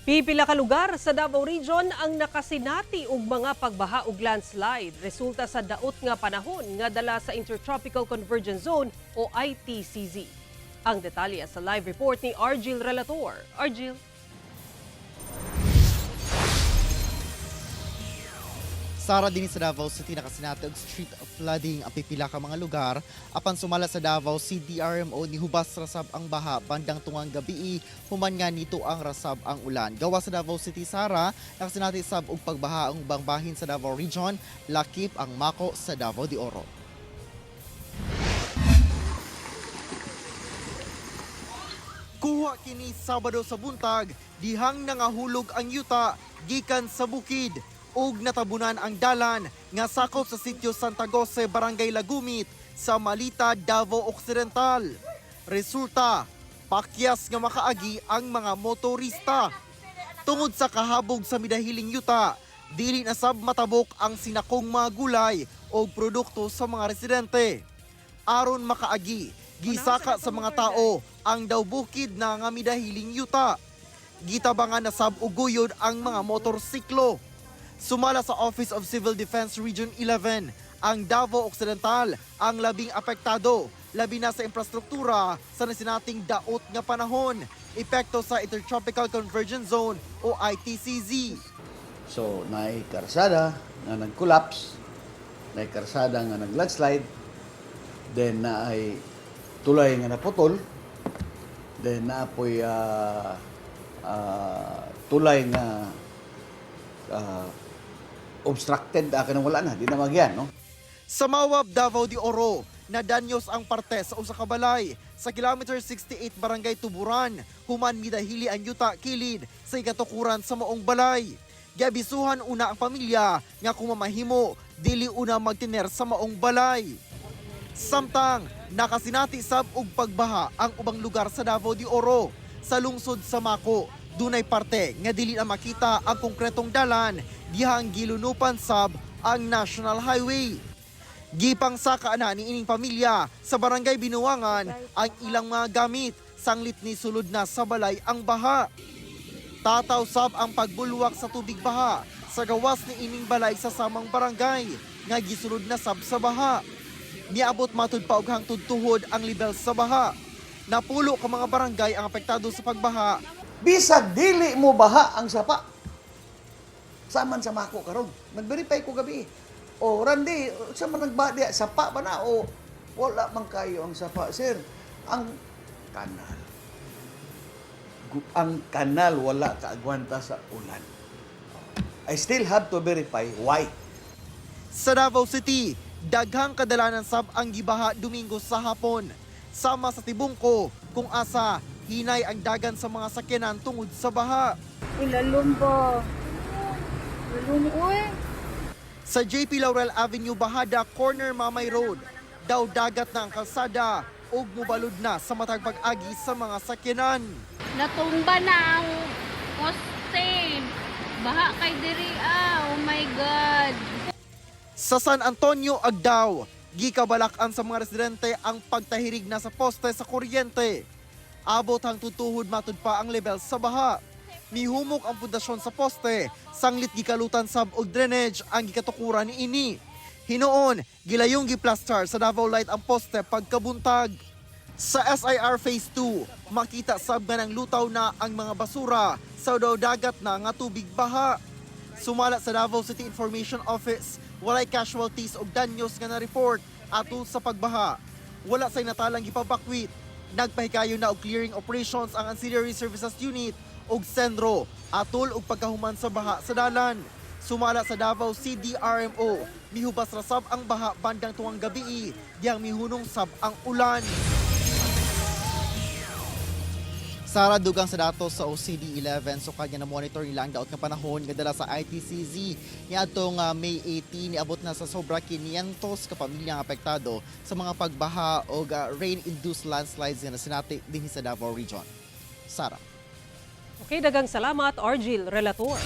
Pipila ka lugar sa Davao Region ang nakasinati og mga pagbaha ug landslide resulta sa daot nga panahon nga dala sa Intertropical Convergence Zone o ITCZ. Ang detalye sa live report ni Argil Relator. Argil. Sara, din sa Davao City nakasinati og street flooding ang pipila ka mga lugar. Apan sumala sa Davao CDRMO, nihubas rasab ang baha bandang tungang gabi human nga nito ang rasab ang ulan. Gawa sa Davao City, Sara, nakasinati sab og pagbaha ang ubang bahin sa Davao Region, lakip ang Mako sa Davao de Oro. Kuha kini Sabado sa buntag dihang nangahulog ang yuta gikan sa bukid ug natabunan ang dalan nga sakop sa sitio Santa Jose, Barangay Lagumit sa Malita, Davao Occidental. Resulta, pakyas nga makaagi ang mga motorista. Tungod sa kahabog sa midahiling yuta, dili na sab matabok ang sinakong mga gulay o produkto sa mga residente. Aron makaagi, gisaka sa mga tao ang daw bukid na nga midahiling yuta. Gitabangan na sab og guyod ang mga motorsiklo. Sumala sa Office of Civil Defense Region 11, ang Davao Occidental ang labing apektado, labi na sa infrastruktura sa nasinating daot nga panahon, epekto sa Intertropical Convergence Zone o ITCZ. So, naay karsada nga nag-collapse, naay karsada nga nag-landslide, then naay tulay nga naputol, then naapoy tulay nga obstructed, akin wala na, di na magyan, no? Sa Mawab, Davao de Oro, nadanyos ang parte sa usa ka balay sa kilometer 68, Barangay Tuburan, human midahili ang yuta kilid sa ikatukuran sa maong balay. Giabisuhan una ang pamilya nga kung mamahimo, dili una magtiner sa maong balay. Samtang nakasinati sab og pagbaha ang ubang lugar sa Davao de Oro. Sa lungsod sa Mako, dunay parte nga dili na makita ang konkretong dalan dihang gilunupan sab ang National Highway. Gipangsaka na ni ining pamilya sa Barangay Binuangan ang ilang mga gamit sanglit ni sulod na sa balay ang baha. Tataw sab ang pagbulwak sa tubig baha sa gawas ni ining balay sa samang barangay nga gisulod na sab sa baha. Niabot matud pa og hangtod tuhod ang level sa baha. Napulo ka mga barangay ang apektado sa pagbaha. Bisag dili mo baha ang sapa. Saman sa Mako karon. Nag-verify ko gabi. O Randy, sa man nagbaha diya, sapa ba na o wala man kayo ang sapa, sir? Ang kanal. Ang kanal wala kaagwanta sa ulan. I still have to verify why. Sa Davao City, daghang kadalanan sab ang gibaha Domingo sa hapon. Sama sa Tibungko, kung asa hinay ang dagan sa mga sakyanan tungod sa baha. Ilalom ba? Lalom, uy. Sa JP Laurel Avenue, Bahada, corner Mamay Road, daw dagat na ang kalsada ug mubalod na sa matag pag-agi sa mga sakyanan. Natumba na ang poste. Baha kay diri ah. Oh my God. Sa San Antonio, Agdao, gikabalak-an sa mga residente ang pagtahirig na sa poste sa kuryente. Abot ang tutuhod matud pa ang level sa baha. Mihumok ang pundasyon sa poste, sanglit gikalutan sab og drainage ang gikatukuran niini. Hinuon, gilayong giplastar sa Davao Light ang poste pagkabuntag. Sa SIR Phase 2, makita sab nga ng lutaw na ang mga basura sa daw dagat na nga tubig baha. Sumala sa Davao City Information Office, walay casualties o danyos nga na-report atol sa pagbaha. Wala say natalang gipabakwit. Nagpahikayo na og clearing operations ang Ancillary Services Unit ug Sendro atol og pagkahuman sa baha sa dalan. Sumala sa Davao CDRMO, mihubas ra sab ang baha bandang tuwang gabi, diyang mihunong sab ang ulan. Sara, dugang sa datos sa OCD 11, so kanya na monitor nila ang daot nga panahon nga dala sa ITCZ niadtong May 18. Niabot na sa sobra 500 ka pamilya ang apektado sa mga pagbaha o rain-induced landslides nga nasinati dinhi sa Davao Region. Sara. Okay, dagang salamat, Argil Relator.